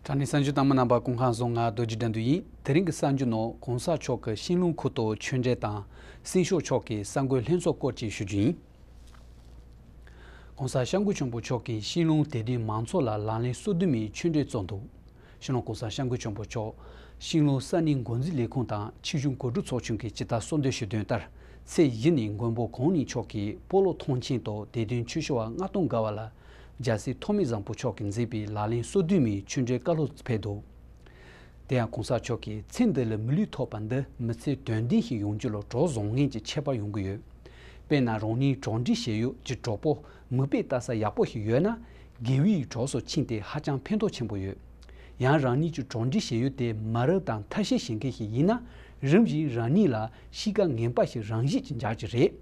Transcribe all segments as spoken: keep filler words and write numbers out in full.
དྲ་གནས་གསར་འགྱུར་གཏམ་མི་རྣམ་པ་སྐུ་ཁམས་བཟང་། ང་རྡོ་རྗེ་དགྲ་འདུལ་ཡིན། དེ་རིང་གི་གསར་འགྱུར་ནང་གོང་ས་མཆོག་གི་ཤིང་ལུང་ཁུལ་དུ་ཆོས་འབྲེལ་དང་སྲིད་སྐྱོང་མཆོག་གི་གསར་འགོད་ལྷན་ཚོགས་སྐོར་བཅས་ཞུ་རྒྱུ་ཡིན། གོང་ས་སྐྱབས་མགོན་ཆེན་པོ་མཆོག་གིས་ཤིང་ལུང་དད་ལྡན་མང་ཚོགས་ལ་ལག་ལེན་སོ་བདུན་མའི་ཆོས་འབྲེལ་བསྩལ་འདུག་སྤྱི་ནོར་གོང་ས་སྐྱབས་མགོན་ཆེན་པོ་མཆོག་ཤིང་ལུང་ས་གནས་འགོ་འཛིན་ལས་ཁུངས་དང་ཆིབས་བསྒྱུར་གོ་སྒྲིག་ཚོགས་ཆུང་གིས་ཇི་ལྟར་གསལ་འདོན་ཞུས་དོན་ལྟར། ཚེས་བཞི་ཉིན་མགོན་པོ་གང་ཉིད་མཆོག་གིས་སྤོ་ལོ་ཐང་ཆེན་དུ་དད་ལྡན་ཆོས་ཞུ་བ་ལྔ་སྟོང་བརྒལ་བ་ལ་རྒྱལ་སྲས་ཐོགས་མེད་བཟང་པོ་མཆོག་གིས་མཛད་པའི་ལག་ལེན་སོ་བདུན་མའི་ཆོས་འབྲེལ་བཀའ་སློབ་ཕེབས་འདུག་དེ་ཡང་གོང་ས་མཆོག་གིས་ཚེ་འདི་ལ་མི་ལུས་ཐོབ་པ་འདི་མི་ཚེ་དོན་ལྡན་ཞིག་ཡོང་རྒྱུ་ལ་གྲོགས་བཟང་ངན་གྱི་ཁྱད་པར་ཡོང་གི་ཡོད། དཔེར་ན་རང་ཉིད་གྲོགས་འདྲིས་བྱེད་ཡུལ་གྱི་གྲོགས་པོ་མིག་དཔེ་ལྟ་ས་ཡག་པོ་ཞིག་ཡོད་ན། དགེ་བའི་གྲོགས་སུ་ཕྱིན་ཏེ་ཧ་ཅང་ཕན་ཐོགས་ཆེན་པོ་ཡོད། ཡང་རང་ཉིད་ཀྱི་གྲོགས་འདྲིས་བྱེད་ཡུལ་དེ་མ་རབས་དང་ཐབས་ཤེས་བྱེད་མཁན་ཞིག་ཡིན་ན། རིམ་བཞིན་རང་ཉིད་ལ་གཤིས་ཀ་ངན་པ་ཞིག་རང་བཞིན་གྱིས་འཇགས་ཀྱི་རེད།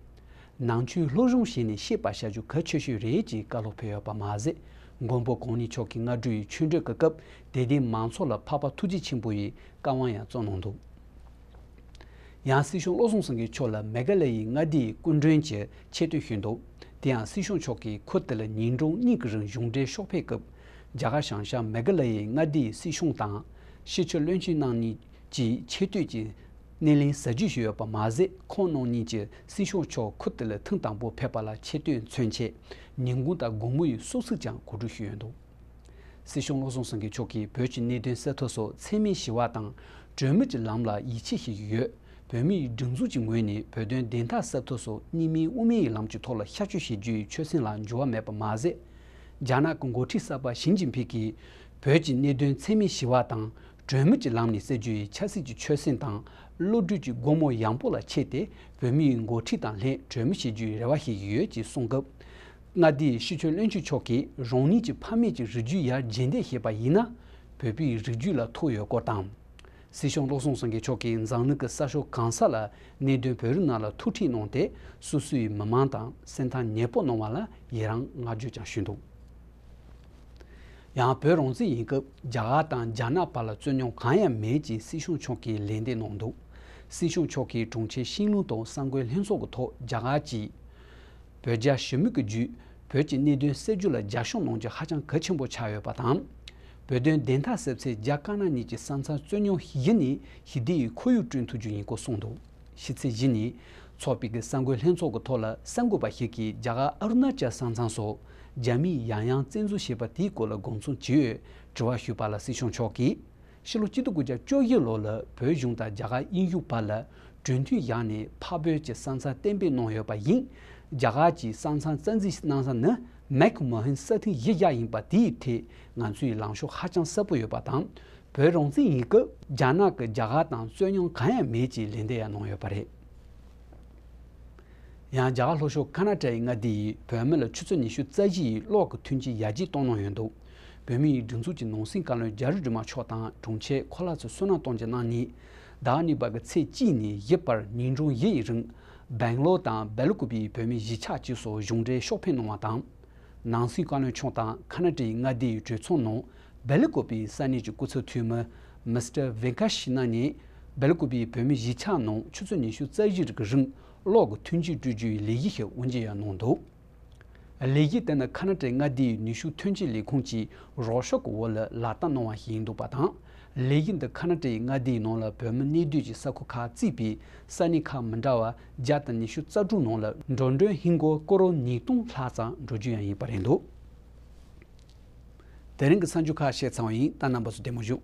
ནང་ཆོས་སློབ་སྦྱོང་བྱས་ནས་ཤེས་པ་བྱ་རྒྱུ་གལ་ཆེ་ཤོས་རེད་ཅེས་བཀའ་སློབ་ཕེབས་ཡོད་པ་མ་ཟད། མགོན་པོ་གང་ཉིད་མཆོག་གིས་སྔ་དྲོའི་ཆོས་འབྲེལ་གྱི་སྐབས་དད་ལྡན་མང་ཚོགས་ལ་འཕགས་པ་ཐུགས་རྗེ་ཆེན་པོ་ཡི་བཀའ་དབང་ཡང་སྩལ་གནང་འདུག་ཡང་སྲིད་སྐྱོང་བློ་བཟང་སེང་གེ་མཆོག་ལ་མེ་གྷ་ལ་ཡའི་མངའ་སྡེའི་སྐུ་མགྲོན་གྱི་ཆེ་བསྟོད་ཞུས་འདུག་དེ་ཡང་སྲིད་སྐྱོང་མཆོག་གིས་ཁུལ་དེ་ལ་ཉིན་གྲངས་གཉིས་ཀྱི་རིང་གཞུང་འབྲེལ་ཕྱོགས་ཕེབས་སྐབས། རྒྱ་གར་བྱང་ཤར་མེ་གྷ་ལ་ཡའི་མངའ་སྡེའི་སྲིད་གཞུང་དང་། སྤྱི་ཁྱབ་བློན་ཆེན་རྣམ་གཉིས་ཀྱིས་ཆེ་བསྟོད་ཀྱི་སྣེ་ལེན་ཟབ་རྒྱས་ཞུས་ཡོད་པ་མ་ཟད། ཁོང་རྣམ་གཉིས་ཀྱིས་སྲིད་སྐྱོང་མཆོག་ཁུལ་དེ་ལ་ཐེངས་དང་པོ་ཕེབས་པ་ལ་ཆེ་བསྟོད་མཚོན་ཆེད་ཉིན་གུང་དང་དགོང་མོ་ཡི་གསོལ་ཚིགས་ཀྱང་གོ་སྒྲིག་ཞུས་ཡོད་འདུག་སྲིད་སྐྱོང་བློ་བཟང་སེང་གེ་མཆོག་གིས་བོད་ཀྱི་གནད་དོན་སེལ་ཐབས་སུ་འཚེ་མེད་ཞི་བ་དང་གྲོས་མོལ་གྱི་ལམ་ལ་ཡིད་ཆེས་བྱེད་ཀྱི་ཡོད། བོད་མིའི་སྒྲིག་འཛུགས་ཀྱི་ངོས་ནས་བོད་དོན་བདེན་མཐའ་གསལ་ཐབས་སུ་གཉིས་སྨན་དབུ་མའི་ལམ་གྱི་ཐོག་ལ་ཤར་བསྐྱོད་བྱེད་རྒྱུའི་ཆོད་སེམས་ལ་འགྱུར་བ་མེད་པ་མ་ཟད། རྒྱ་ནག་གི་འགོ་ཁྲིད་གསར་པ་ཞི་ཅིན་ཕིང་གིས་བོད་ཀྱི་གནད་དོན་འཚེ་མེད་ཞི་བ་དང་གྲོས་མོལ་གྱི་ལམ་ནས་སེལ་རྒྱུ་ཡི་ཆབ་སྲིད་ཀྱི་ཆོད་སེམས་དང་བློ་གྲོས་ཀྱི་སྒོ་མོ་ཡངས་པོ་ལ་ཕྱེ་སྟེ་བོད་མིའི་འགོ་ཁྲིད་དང་ལྷན་གྲོས་མོལ་བྱེད་རྒྱུའི་རེ་བ་བྱེད་ཀྱི་ཡོད་ཅེས་གསུངས་སྐབས། མངའ་སྡེའི་སྤྱི་ཁྱབ་བློན་ཆེན་མཆོག་གིས་རང་ཉིད་ཀྱི་ཕ་མེས་ཀྱི་རིགས་རྒྱུད་ཡར་རྒྱས་འདེད་བྱས་པ་ཡིན་ན། བོད་པའི་རིགས་རྒྱུད་ལ་ཐུག་ཡོད་སྐོར་དང་། སྲིད་སྐྱོང་བློ་བཟང་སེང་གེ་མཆོག་གིས་འཛམ་གླིང་གི་ས་ཕྱོགས་གང་ས་ལ་གནས་སྡོད་བོད་རིགས་རྣམས་ལ་ཐུག་འཕྲད་གནང་སྟེ། སོ་སོའི་མི་མང་དང་སེམས་ཐག་ཉེ་པོ་གནང་བ་ལ་ཡི་རང་བསྔགས་བརྗོད་ཀྱང་ཞུས་འདུག་ཡང་བོད་རང་བཙན་ཡིན་སྐབས་རྒྱ་གར་དང་རྒྱ་ནག་བར་ལ་རྩོད་རྙོག་གང་ཡང་མེད་ཅེས་སྲིད་སྐྱོང་མཆོག་གིས་ལན་འདེབས་གནང་འདུག་སྲིད་སྐྱོང་མཆོག་གིས་གྲོང་ཁྱེར་ཤིང་ལུང་དུ་གསར་འགོད་ལྷན་ཚོགས་ཀྱི་ཐོག་རྒྱ་གར་གྱིས། བོད་རྒྱ་ཞི་མོལ་གྱི་བརྒྱུད་བོད་ཀྱི་གནད་དོན་སེལ་རྒྱུ་ལ་རྒྱབ་སྐྱོར་གནང་རྒྱུ་ཧ་ཅང་གལ་ཆེན་པོ་ཆགས་ཡོད་པ་དང་། བོད་དོན་བདེན་མཐའ་གསལ་ཚེ་རྒྱ་དཀར་ནག་གཉིས་ཀྱི་ས་མཚམས་རྩོད་རྙོག་གཞི་ནས་ཞི་བདེ་ཡི་ཁོར་ཡུག་བསྐྲུན་ཐུབ་རྒྱུ་ཡིན་སྐོར་གསུངས་འདུག་ཕྱི་ཚེས་བཞི་ཉིན་འཚོགས་པའི་གསར་འགོད་ལྷན་ཚོགས་ཀྱི་ཐོག་ལ་གསར་འགོད་པ་ཞིག་གིས་རྒྱ་གར་ཨ་རུ་ན་ཅལ་ས་མཚམས་སུ་རྒྱ་མིས་ཡང་ཡང་བཙན་འཛུལ་བྱས་པ་དེའི་སྐོར་ལ་དགོངས་ཚུལ་ཇི་ཡོད་དྲི་བ་ཞུས་པ་ལ་སྲིད་སྐྱོང་མཆོག་གིས། ཕྱི་ལོ་གཅིག་སྟོང་དགུ་བརྒྱ་བཅུ་བཞི་ལོ་ལ་བོད་གཞུང་དང་རྒྱ་གར་དབྱིན་གཞུང་བར་ལ་གྲོས་མཐུན་བཞག་ནས་འཕགས་བོད་ཀྱི་ས་མཚམས་གཏན་འབེབས་གནང་ཡོད་པ་ཡིན། རྒྱ་གར་གྱིས་ས་མཚམས་རྩ་འཛུགས་གནང་ས་ནི་མེག་མོ་ཧན་ས་ཐིག་གཞི་བཞག་ཡིན་པ་དེའི་ཐད་ང་ཚོའི་ལངས་ཕྱོགས་ཧ་ཅང་གསལ་པོ་ཡོད་པ་དང་། བོད་རང་བཙན་ཡིན་སྐབས་རྒྱ་ནག་གིས་རྒྱ་གར་དང་རྩོད་རྙོག་གང་ཡང་མེད་ཅེས་ལན་འདེབས་ཡང་གནང་ཡོད་པ་རེད། ཡང་རྒྱ་གར་ལྷོ་ཕྱོགས་ཁ་ན་ཏྲ་ཡི་མངའ་སྡེ་ཡིས་བོད་མི་ལ་ཆུ་ཚོད་ཉི་ཤུ་རྩ་བཞི་ཡི་གློག་གི་ཐོན་སྐྱེད་ཡར་རྒྱས་གཏོང་གནང་ཡོད་འདུག་བོད་མིའི་སྒྲིག་འཛུགས་ཀྱི་ནང་སྲིད་བཀའ་བློན་རྒྱ་རི་སྒྲོལ་མ་མཆོག་དང་དྲུང་ཆེ་ཁོ་ལགས་ཚོས་སུན་སྣང་གཏོང་རྒྱུ་གནང་ནས། ཟླ་བ་གཉིས་པ་གི་ཚེས་གཅིག་ནས་བཞི་བར་ཉིན་གྲངས་བཞི་ཡི་རིང་སྦེང་ལོར་དང་སྦེལ་ཀོབ་པའི་བོད་མི་གཞིས་ཆགས་བཅས་སུ་གཞུང་འབྲེལ་ཕྱོགས་ཕེབས་གནང་བ་དང་། ནང་སྲིད་བཀའ་བློན་མཆོག་དང་ཁ་ན་ཏྲའི་མངའ་སྡེའི་གྲོས་ཚོགས་ནང་སྦེལ་ཀོབ་པའི་ས་གནས་ཀྱི་སྐུ་ཚབ་འཐུས་མི་མི་སི་ཊར་ཝེ་ཀ་ཤི་ན་ནས་སྦེལ་ཀོབ་པའི་བོད་མི་གཞིས་ཆགས་ནང་ཆུ་ཚོད་ཉི་ཤུ་རྩ་བཞི་རིང་གི་རིང་གློག་གི་ཐོན་སྐྱེད་སྤྲོད་རྒྱུའི་ལས་གཞི་ཞིག་དབུ་འབྱེད་ཡང་གནང་འདུག་ལས་གཞི་དེ་ནི་ཁ་ན་ཏྲའི་མངའ་སྡེའི་ནུས་ཤུགས་ཐོན་སྐྱེད་ལས་ཁུངས་ཀྱིས་རོགས་སྐྱོར་གྱི་འོག་ལ་ལག་བསྟར་གནང་བ་ཞིག་ཡིན་འདུག་པ་དང་། ལས་གཞི་འདི་ཁ་ན་ཏྲའི་མངའ་སྡེའི་ནང་ལ་བོད་མི་གནས་སྡོད་ཀྱི་ས་ཁུལ་ཁག་བརྩིས་པའི་ས་གནས་ཁག་མི་འདྲ་བ་བརྒྱ་དང་ཉི་ཤུ་རྩ་དྲུག་ནང་ལ་འགྲོ་གྲོན་ཧིན་སྒོར་ཀོ་རོར་ཉིས་སྟོང་ལྷག་ཙམ་འགྲོ་རྒྱུ་ཡང་ཡིན་པ་རེད་འདུག་དེ་རིང་གི་གསར་འགྱུར་ཁག་བཤད་ཚར་བ་ཡིན། ད་རྣམ་པ་ཚོ་བདེ་མོ་བཞུགས།